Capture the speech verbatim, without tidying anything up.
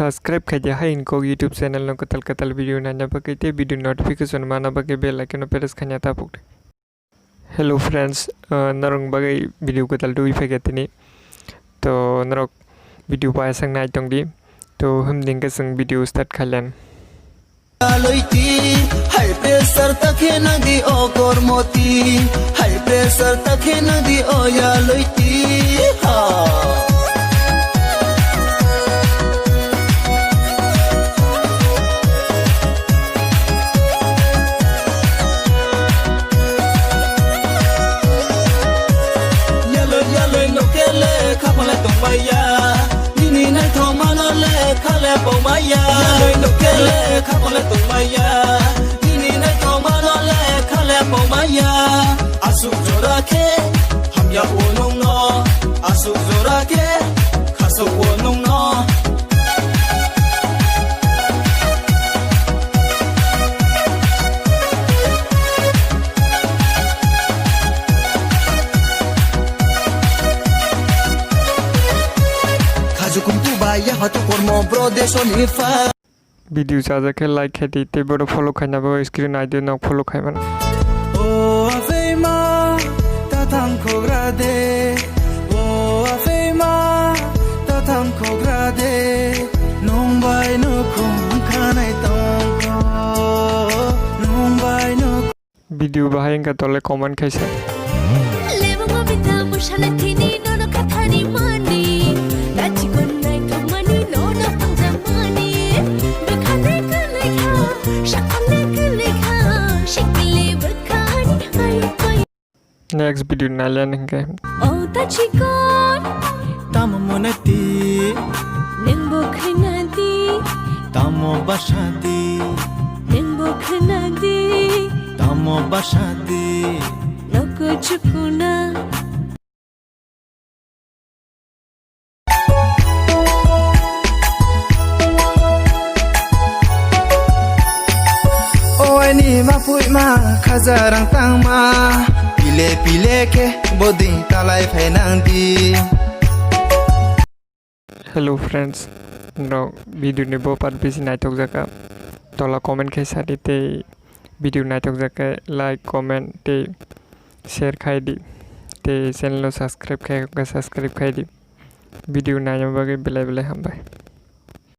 Subscribe khaidi hai kok YouTube channel no kwtal kwtal video naina bagwi tei video notification mana bagwi bell icon no press khaina tapuk di. Hello friends, uh, norok bagwi video kwtal twi phaikha tini. To norok video bai aswk nai tong di. To himding khe chwng video start khailan. Loiti, high pressure ta khe nang di o kormoti, high pressure ta khe nang di o ya loiti, ha. Yaloi, yaloi, no kele, khapale tongmaya. Nini naithok mano le khale pongmaya. Yaloi no kele khapole tongmaya. Nini naithok mano le khale pongmaya. Aswk jora khe hamya o nungno. Aswk jora khe khasok o nungno. Video chajak khe like khe di, tei bono follow khaina bagwi screen naidi nok follow khai mano. O aphei ma, ta thang khogra de. O aphei ma, ta thang khogra de. Nwng bai no khum khanai tongkho. Nwng bai no Video bahai wngkha tole comment khaisa. Lebongo bita musana thini nono khathani mani. Kachikon naithokmani nono pangjakmani. Bwkhani kwlwikha, sakhani kwlwikha, sikli bwkhani ai pai. Next video nailen hinkhe. O ta chikon. Tamo monati. Nwngbo khwnadi. Tamo basadi. Nwngbo khwnadi. Tamo basadi. Noko chukuna. O aini ma pui ma khaja rang tang ma, pile pile khe boding talai phai nang di. Hello friends, no video ni bo part bisi naithok jaka, tola comment khai sadi tei video naithok jaka like, comment tei share khai di, tei channel no subscribe khai, subscribe khai di. Video naina bagwi belai belai hambai.